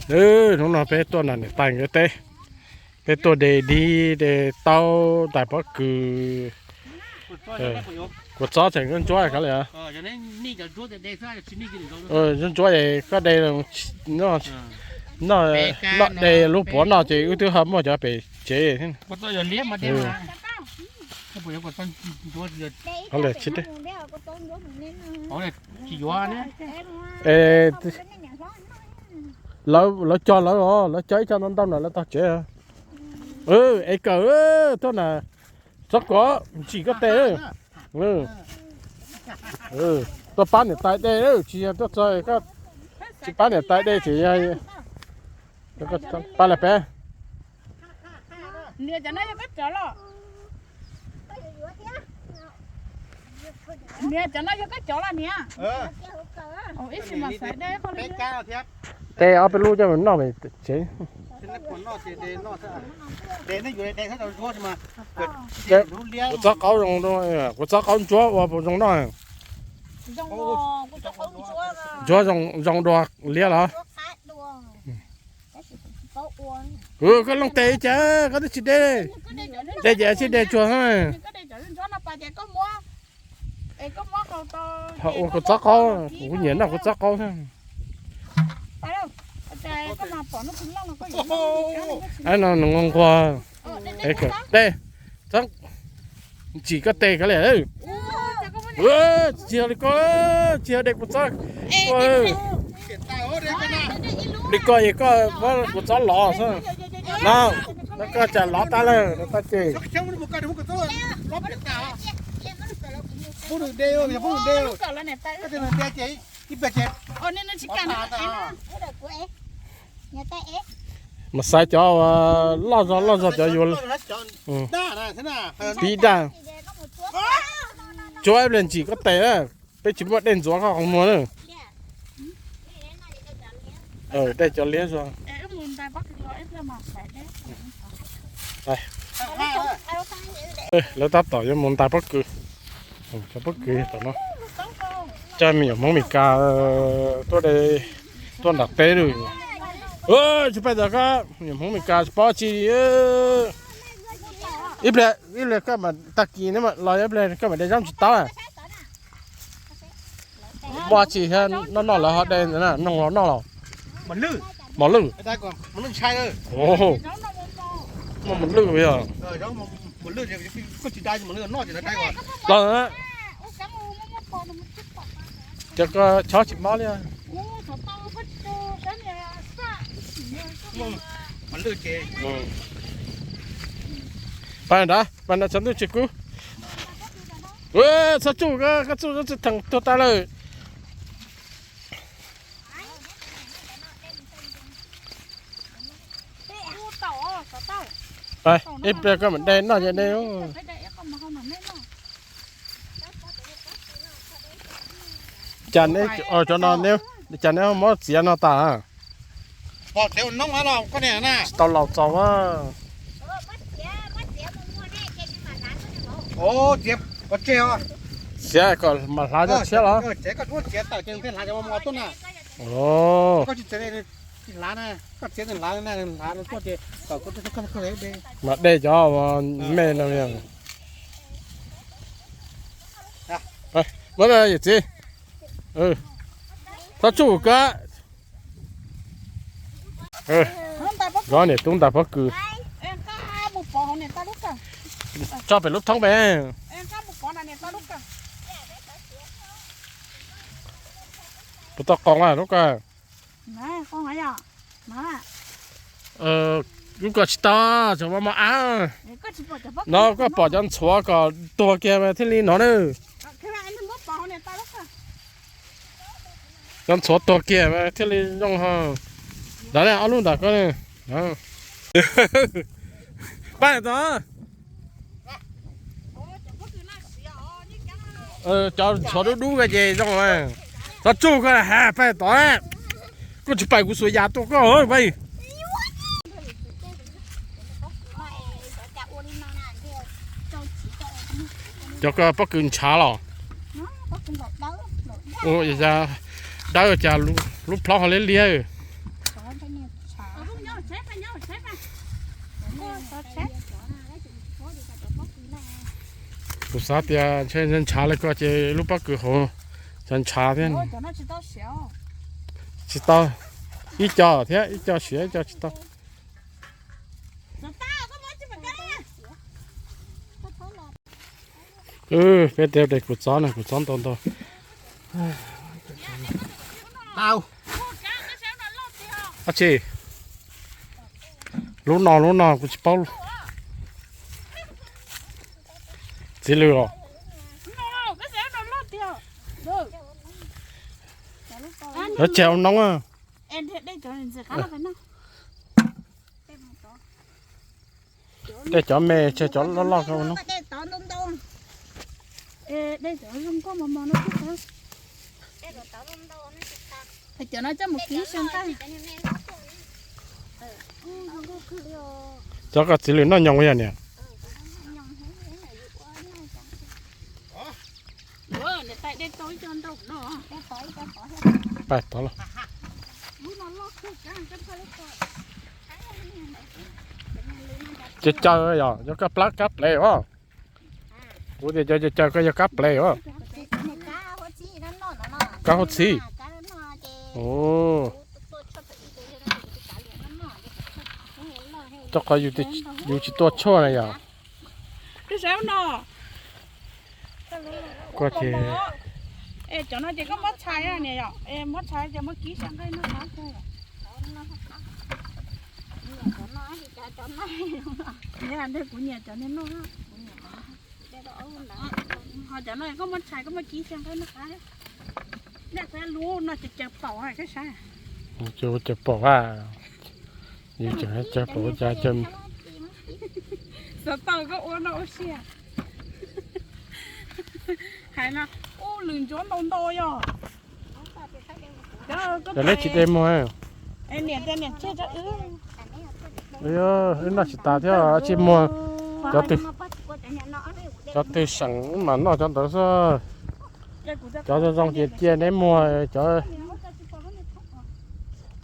Hnub no peb tuaj nram niam tais nkawd teb, peb tuaj de dib de taub ntais pob kws. Kua txob tseem ntsuab ntsuab kawg li. Ntsuab ntsuab es koj de, noj de lub puav noj ces wb twb ho muaj cov pem tsev. Lawv cog lawv os, lawv cog ib co ntau ntau na lawv tog tsev. Es kawm tuaj na, txhob kov ntsim koj tes. Tuaj pab niam tais de, tsis yog tuaj txog tsis pab niam tais de ces yog pab lawv peb. Niam, cov no yog koj cov los niam? Ib sim mam xaiv de. Tes ob peb lub coj mus noj tsev. Kuv txob qaub zoo, kuv txob qaub ntsuab ua puas zoo noj? Ntsuab zoo dua liab los? Koj looj tes cas koj twb tsis de. De ces tsis de tsuag. Ua kuv txob qaub, kuv nyiam noj kuv txob qaub. Ab no nws nquag nquag. De, txhob ntsim koj tes kawg li. Tsis yog li koj, tsis yog de kuv txob. Li koj es koj muab kuv txob lov xwb. No, no koj tsam lov tag lawm no tag ces. Mas xaiv cov loj zog loj zog cov yuav tib daj. Tsuab ib pliag ntsim koj tes, peb tsis muaj dej ntxuav koj qhov muag na. Dej cov liab zog. Lawv tab tom yuav mus ntais pob kws. Cov pob kws tom no, coj me nyuam Hmoob Mes Kas tuaj de, tuaj nram teb lawm. Tsis pais ntawd koj, me nyuam Hmoob Mes Kas tsis paub tsi. Ib pliag, ib pliag koj mam tag kis los ib pliag koj mam de zaub ntsis taub. Muaj tsi thiab noj noj lawv ho de ntawd na, noog los noj los? Mos lwj. Muaj mos lwj yog. Los, cov ko chob tsis mob li. Pab nrad, pab nrad tshav ntuj tsis kub. Txhob tsuj, koj tsuj tsis theem tuag tas lawm. Ib pliag koj mam de noj ces de. Cas neb, cov no neb, cas neb muab txiav no tas? Tsis tau laus txaus a. Txiav kom mam hlav coj tshiab los? Mas de cov me no. Muab yawm txiv, txhob tsuj koj. Zov niam tub ntais pob kws. Tso pem lub thoob pem. Puas tau qoos lub ko? Lub ko tsis tau, tseem mos mos av. No koj pom cov ntxhuav kom tuag kiag mas thiaj li no na. Cov ntxhuav tuag kiag mas thiaj li zoo ho. Ntawd ne, ob lub ntawm ko ne. Pab tod. Cov ntxhuav dub dub ko ces zoo. Txhob tsuj koj has pab tod. Koj tsis pais kuv xuas yas tua koj pab. Cov ko pob kws ntshav los? Dawb cas lub plhaub ho liab liab. Kuv xav tias ntshe ntshav li ko ces lub pob kws hauv ntshav ntshav thiab. Tsis tau, ib co thiab ib co siav ib co tsis tau. Peb tias de kuv txob na, kuv txob ntau ntau. Ab tsi, lub no lub no kuv tsis paub. Txiv lws os. Lawv tseg ua noob. Dej cov me tseg cov loj loj ko ua noob. Cov no coj mus kib xyaw nqaij. Cov ko txiv lws noj nyoos yog niam. Pais tod los. Caw caw yog cov kab plab kab plev os. Kuv tias cov caw caw ko yog kab plev os. Kab hauv txhib. Rau qhov yus tsis tua tshuaj na yog. Cov no ces koj muab txhais niam yom, muab txhais ces muab kib xyaw nqaij noj qab. Kuv nyiam cov niag noj. Ho cov no koj muab txhais koj muab kib xyaw nqaij noj qab. Lub no ces caws paum koj saib. Caws paum a. Yus tseem caws paum cas caws. Xav tau koj ua no ua si. Hais no, ub lwm ntsuav ntau ntau yog. Cov leb tsis de muag. Niam tias niam tseg rau wb. Wb noj tsis tas thiab tsis muag. Cov twg seem mas noj cov ntawd xwb. Cov zoo zoo ces cia neb muag,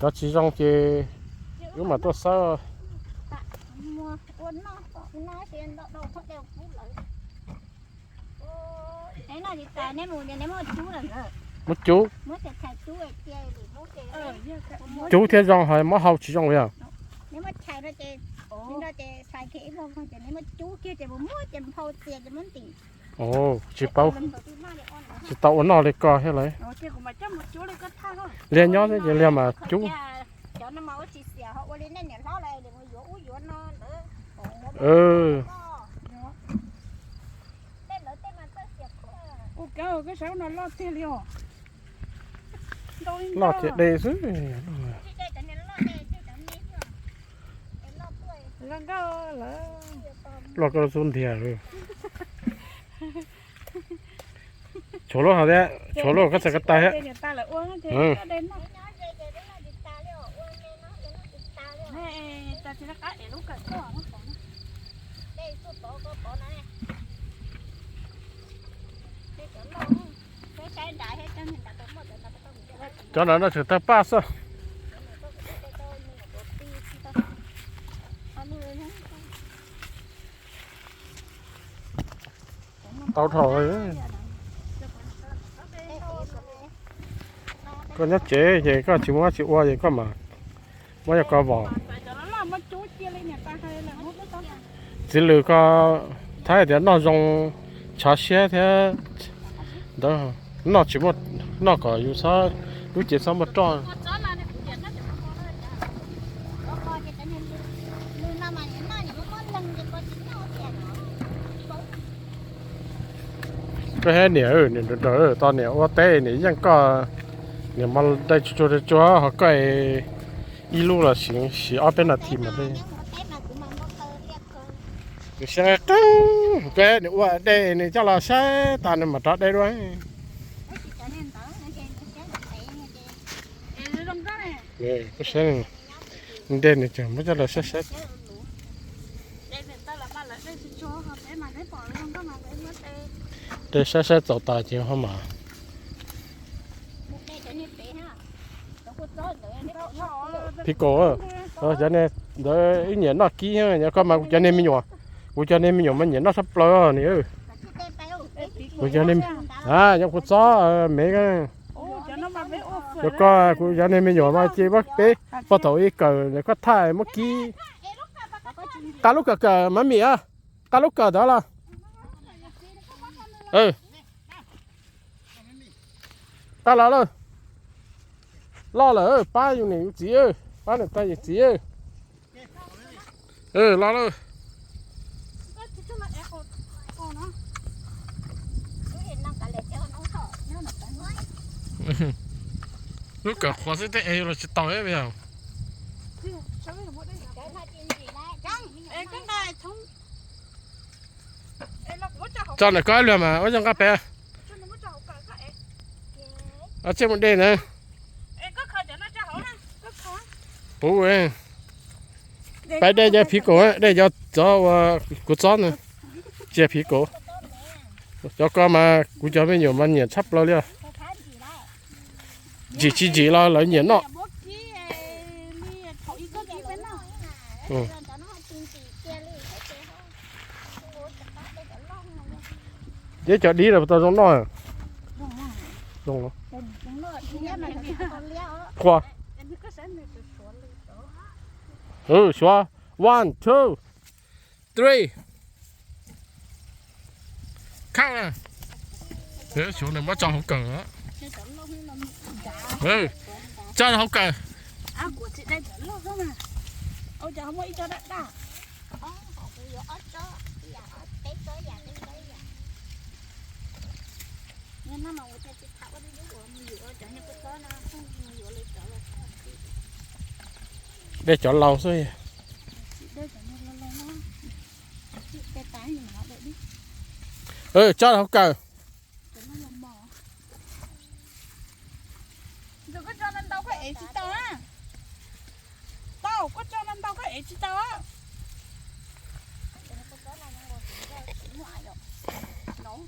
cov tsis zoo ces wb mam tuaj xawb. Muab cub. Cub thiab zoo, ho muab hau tsis zoo li os. Tsis paub, tsis tau ua noj li ko thiab lawm. Liag nyob xwb ces liag mas cub. Loj tiag de xwb. Loj koj lub xub ntiag. Tshuav lub hov thiab, tshuav lub koj txhais ko taw thiab. Cov no no tseem tawg paj xwb. Tau dhau. Koj nyob tsev ces koj tsis muaj dab tsi ua ces koj mas muab yog koj vom. Txiv lws ko thaib tias noj zoo tshav siab thiab ntawd, noj tsis muaj, noj kom yus txhob, lub cev txhob muaj roj. Koj thiab niam, niam nrawm nrawm tau niam ua teb niam yeej koj, niam mas dai tsuag tsuag tsuag ho koj ib lub los siv ob peb nas this mas dai. Nws siab qeeb, peb nws ua dej nws coj los saib tas nws mam rov dej dua. Dej nws tseem muab coj los saib saib. Dej saib saib txaus tas ces ho mas. Phim kaum, cov niag ntawd ib nyiam noj kib, yog koj mas kuv cov niag me nyuam, kuv cov niag me nyuam mas nyiam noj tshaj plaws ni. Kuv cov niag, a, yog kuv txob me, yog koj kuv cov niag me nyuam mas ces muab peb pog thaum ib kawm koj thaj muab kib. Qab lub kawm kawm mas mim a, qab lub kawm ntawd los. Qab los lawm. Loj lawm, pab yus niam yus txiv, pab niam tais yus txiv. Los lawm. Lub kawm qhuav xwb tej es los tsis tau. Tso ntawm koj ib luag mas ua zoo nqa pem. Tsiaj mus dej na. Puv, pab dej cov phim kaum, dej cov txob uas kuv txob na. Tsiaj phim kaum. Cov ko mas kuv cov me nyuam mas nyiam tshaj plaws li. Ntsim tsis ntsim los lawv nyiam noj. Yeb cov dib los tau zoo noj. Zoo. Qhuav. Suav, one, two, three. Khab na. Suav nws muab tso hauv kawm. Tso hauv kawm. Dej cov laus xwb. Tso hauv kawm. Koj tso ntau ntau koj ev tsis tau. Tau, koj tso ntau ntau koj ev tsis tau.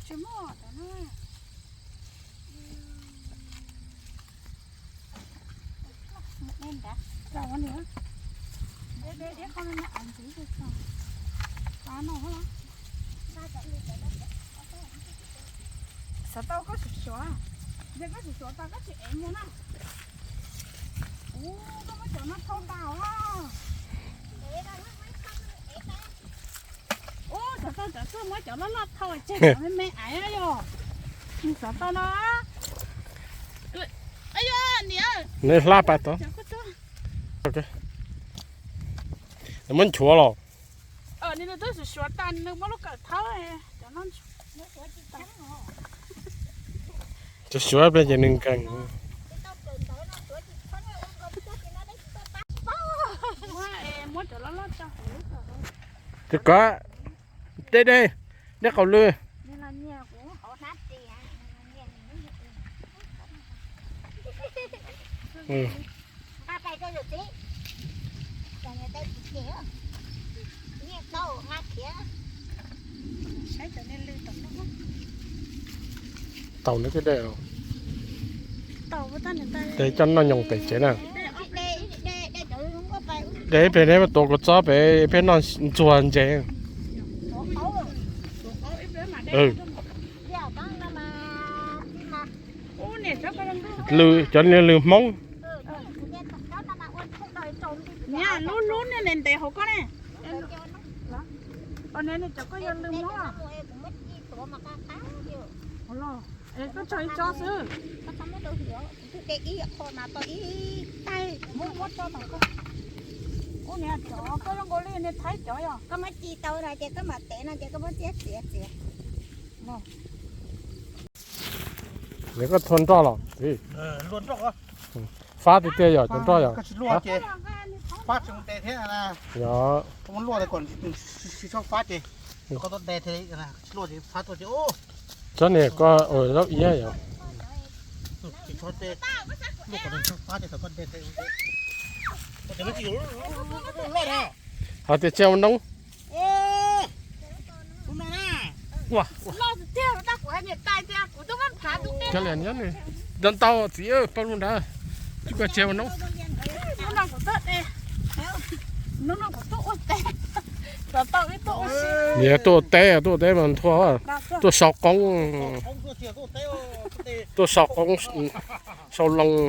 Tsis muaj. Xav tau koj suav suav, yog koj suav suav tau koj tsis ev mus na. Ub, koj muab cov no thau ntau os. Ub, xav tau cov tuaj muab cov loj loj thau tseg cov me me aiv yog. Xav tau no. Nws hlab pas tod. Muab nchuav los. Nws twb suav suav tas nws muab lub kawm thawb. Suav suav pliag ces nws nkeeg. Tus kov, dej dej, dej qaus lw. Tau nws tej dej, tes coj noj nyoos pem tsev na. Dej pem neb tuav kuv txob pem peb noj ntxuag ntses. Lw, cov lw Hmoob. Lub lub ne ntev hauv koj ne. Cov koj yog lw Hmoob. Koj tso ib tsob xwb. Muab muab tso tom koj. Ub, niag cov koj zoo nkaus li niag Thaib cov yog. Koj muab ci tau no ces koj mam tev no ces koj muab txiab txiav txiav. Nws koj thua nroj los? Fab tiag tiag yog cov nroj yog. Yog. Tsob niag koj zaub iab yog. Hais tias tsiaj ua noob. Ua, ntau ntau txiv, pab lub nrad, tsis koj tsiaj ua noob. Niam tuaj ua teb, tuaj ua teb mas nthua, tuaj sau qoob, tuaj sau qoob, sau loo.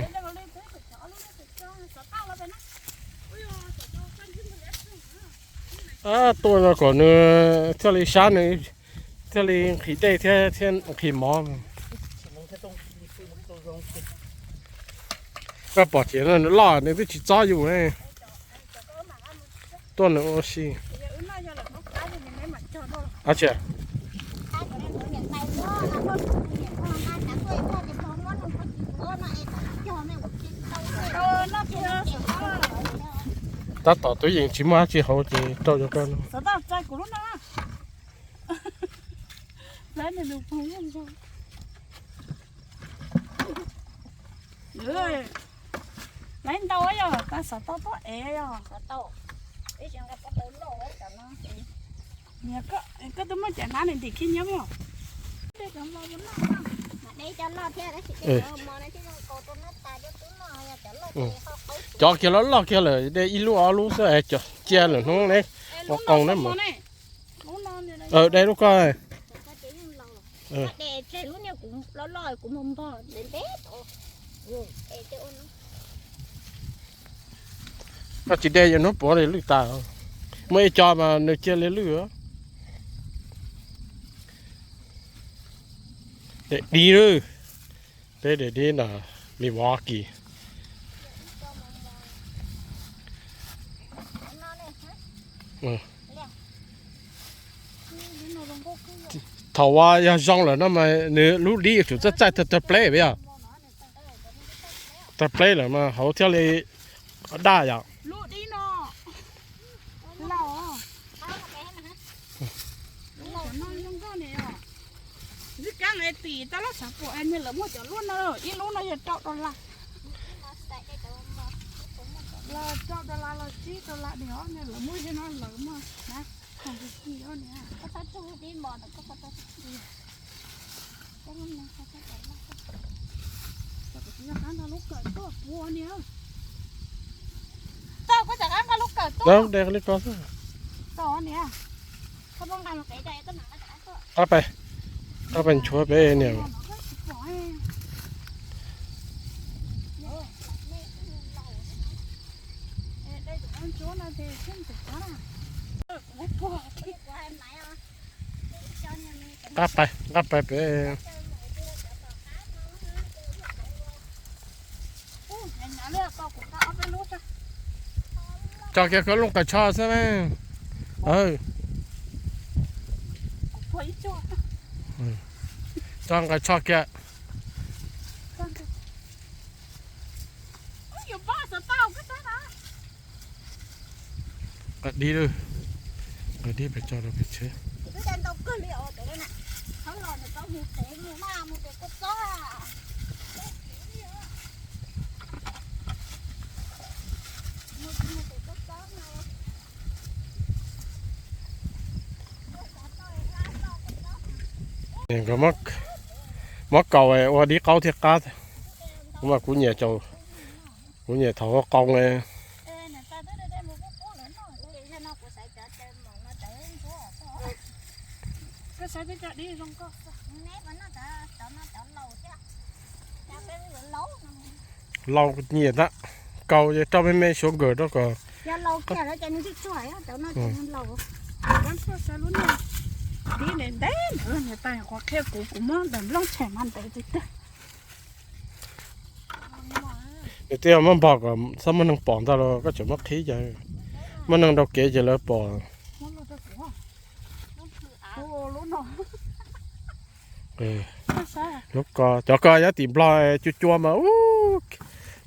Tuaj no kom nws thiaj li sab, nws thiaj li nqhis dej thiab, thiab nqhis mov. Koj pom tias nws loj nws twb tsis txob yus ne. Tuaj nws ua si. Tab tom twb yeej tsis muaj dab tsi hauv ces rau rau koj. Laiv ntau yog tas xov tooj tuaj ev yog. Koj twb muaj cov hnab nws ntim khib nyiab yog. Cov kiag loj loj kiag lawm de ib lub ob lub xwb es cov cia lawm hnub ne, ua qoos ne mas. De lub koj. Koj tsis de yuav hnub puav li lwj tas. Muaj ib co mas nws cia li lwj. Dej dib lawm, peb dej dib na, mi vov kis. Thaum uas yog zoo lawm no mas nws lub dib yuav tsum txaij txaij tawg pleb yog. Tawg pleb lawm mas hauv thiaj li daj yom. Lub dib no. Lub no zoo nkauj ne. Ntxim kab tim tau lub xav pum es niag lawv muaj cov lub no, ib lub no yog rau dollar. Los rau dollar los tsib dollar ne os, niag lawv muaj zej no lawv muaj na. Koj txhob tsuj dib mos ntawm koj. Tau, koj rov qab nqa lub kawm tuaj. Qab pais, qab pais nchuav peb niam. Qab pais, qab pais pem. Tso kiag koj lub qas tsho xwb na. Tso nqas tsho kiag. Nqa dib, nqa dib pes tso rau pem tsev. Nkawd muab kaus ua dib qaub thiaj qab. Kuv mas kuv nyiam, kuv nyiam thaum ua qoo. Lau nyiam tab, kaus ces rau me me suav nkawm rau kom. Nws twb yog muab npog kom txhob muaj neeg pom ntag los koj tseem muab qhib ces muaj neeg rau kev ces lawv pom. Lub ko, cov ko nyob tim Nplog cua cua mas ub,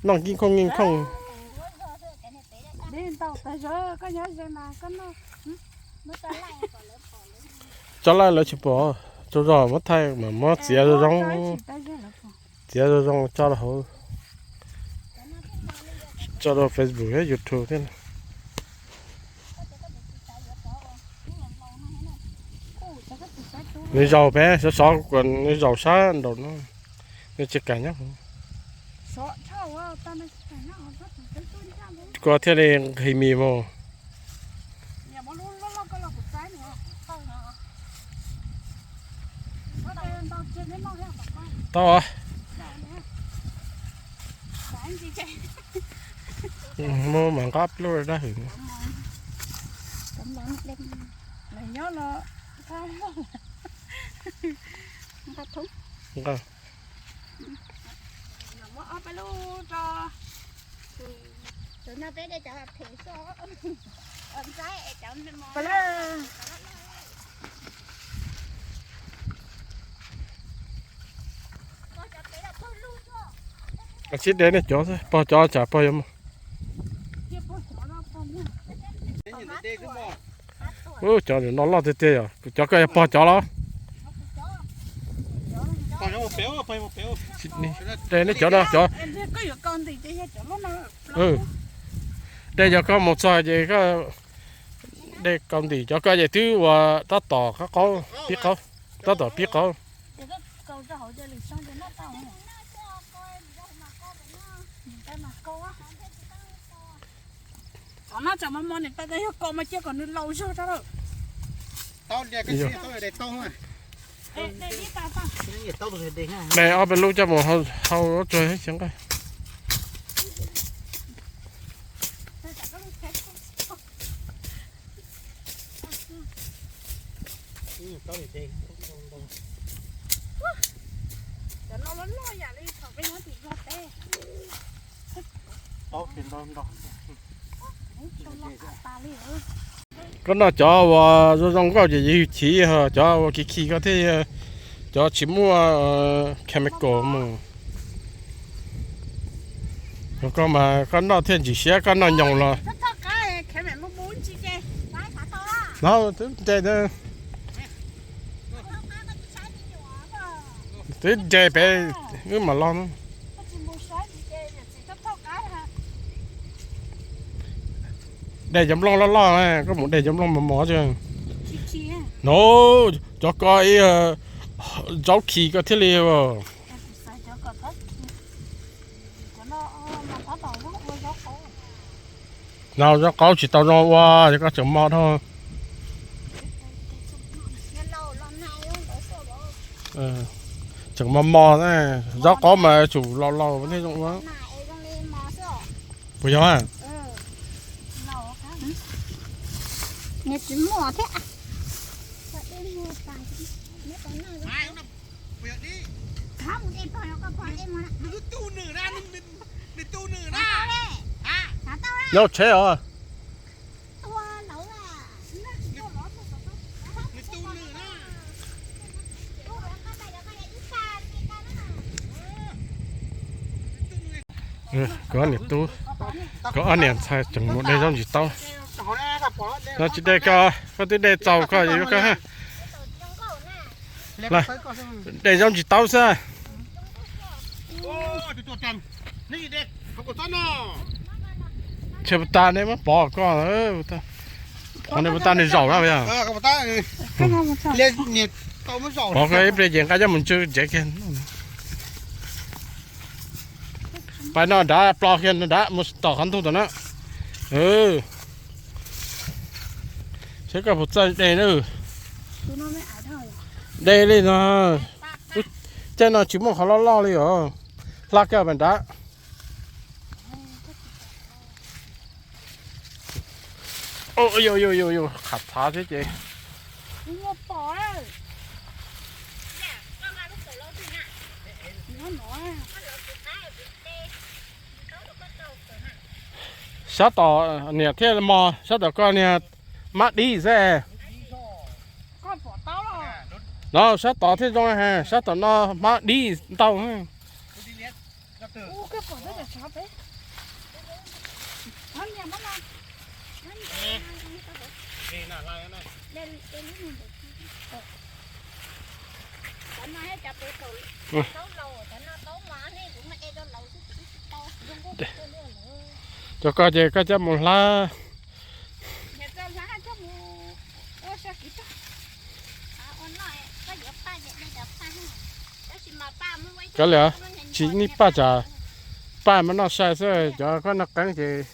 noj nkij nkhooj nkij nkhooj. Tso laij lawv tsis pom, tsaug zog muab thaij mas muab txiav zoo zoo, txiav zoo zoo tso rau hauv, tso rau Facebook thiab YouTube thiab. Nws zaus pem sov sov, nws zaus sab nraum no, nws tsis kam nyob. Koj thiaj li nqhis mis mus. Tau. Muab mas nqa pluj dab hwm. Nqa. Sib de nej cov xwb, pog cov tsam pog yuav mus. Ub, cov no loj tiag tiag yom, cov koj yog pog cov los? De nej cov no cov. De yog koj mus txog ces koj de kaus ntim, cov koj ces twb ua tab tom qab qaub pib qaub, tab tom pib qaub. Qhov no tsam mos mos niam tais yog kom mas cia kom nws laus zog rau lawm. De ob peb lub coj mus hau ua tsuag xeev nqaij. Koj noj cov uas zoo zoo nkauj ces yus chim, cov uas kiv khi koj thiaj, cov tsis muaj chemical mus. Koj mas koj noj thiaj ntsim siab, koj noj nyoos los. No twb nce, twb nce pem wb mam los. De cov nplooj loj loj, koj mus de cov nplooj mos mos. No, cov ko ib zaub khi koj thiaj li. No zaub qaub tsis tau zoo ua, koj tseem mos dhau. Tseem mos mos, zaub qaub mas tsum laus laus thiaj zoo ua. Puas yog? Nyob tsheb os. Koj niam tub, koj ob niam ntxhais tseem mus de zaub ntsis taub. No tsis de koj, koj twb de txaus koj yuav koj ha. De zaub ntsis taub xwb. Ntshe puas tas nej muab pov koj, qhov nej puas tas nws zaum na. Pov koj ib pliag ces nqa coj mus ntsw tsev kiag. Pais no nrad plo kiag nrad mus tom qhov ntug tom na. Saib koj puas txawj de na. De li no, caij no tsis muaj qhov loj loj li os. Hla koj pais nrad. Qham txhav thiab ces. Sab tom niam thiaj mos, sab tom koj niag mab dib xwb. No sab tod thiaj zoo, sab tom no mab dib ntau. Cov ko ces koj coj mus hlab. Cov li tsis nej paj tsam, paj mas noj sai xwb, cov koj noj qeeb ces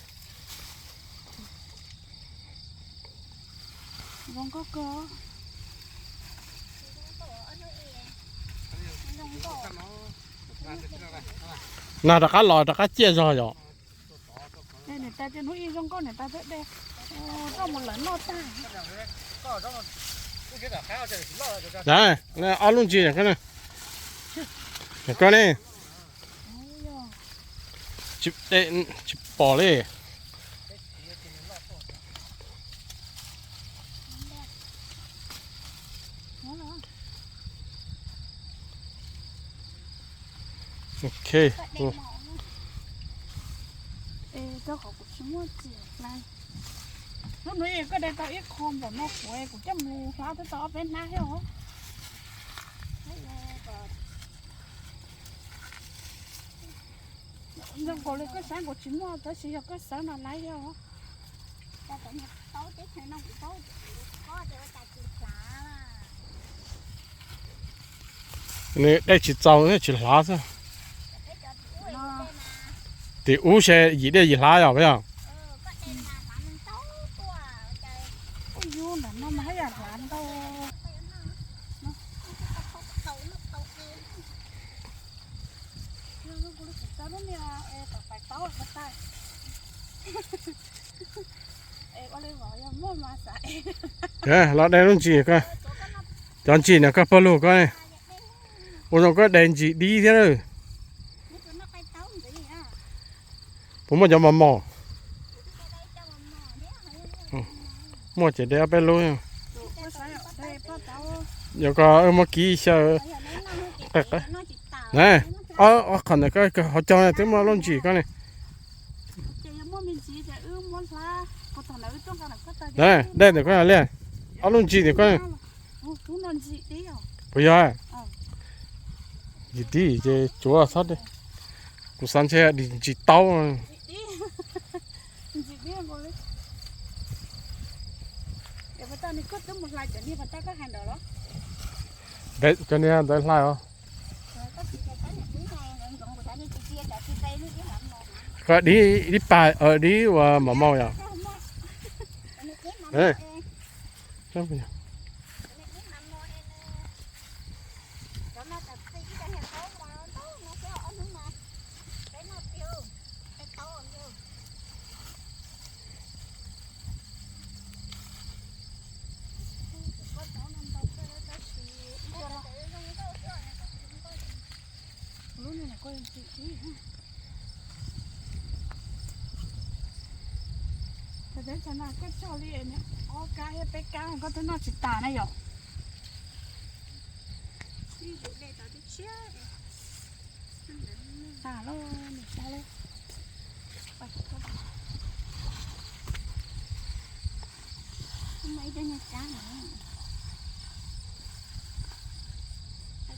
Zoo nkauj kawg. Nag rov qab los rov qab ciaj zog yom. Niam tais tias hnub ib zoo nkauj niam tais twb de roj mus lawm noj tag. Ob lub ntsis koj ne, tsis pom li. Ok. Rau qhov kuv tsis muaj txiv hlais. Hnub no koj de tau ib qho npaum no kuv kuv coj mus hlab twb tau ob peb hnab thiab os. Zoo nkaus li koj sab kuv tsis muaj tab sis yog koj sab no laib thiab os. Nws dej tsis txaus nws tsis hlav xwb. Tim ub se yim dej yim hlav yom, puas yog? Los de lub ntsis, cov ntsis no koj pawg lug koj, ua zoo koj de ntsis dib thiab lawm. Puas muaj cov mos mos? Muaj ces de ob peb lub. Yog koj muab kiv xyaw. Ob qhov ntawm koj hauv caug twb muaj lub ntsis koj ne. De ntawm koj li, ob lub ntsis ntawm koj. Puas yog? Ntsis dib ces tsuav txhob de. Kuv xav ntshe ntsis taub. Cov niag ntawd hlais os. Koj dib, dib pag, dib uas mos mos yom. Lub no koj ntsim dib. Tab sis no koj cog li ob kab thiab peb kab koj twb noj tsis tas na yom. Ib zus de tau tib tshiab. Tas lawm, nws tas lawm. Muaj ib cov nyuag kab no.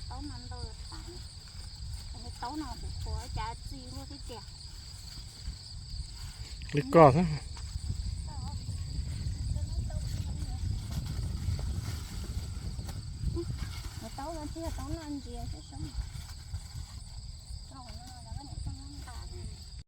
Taub no ntau tas. Taub no kuv phuav cas txi luaj xwb tiag. Li koj xwb. Taub no thiaj taub noj ntsis xwb.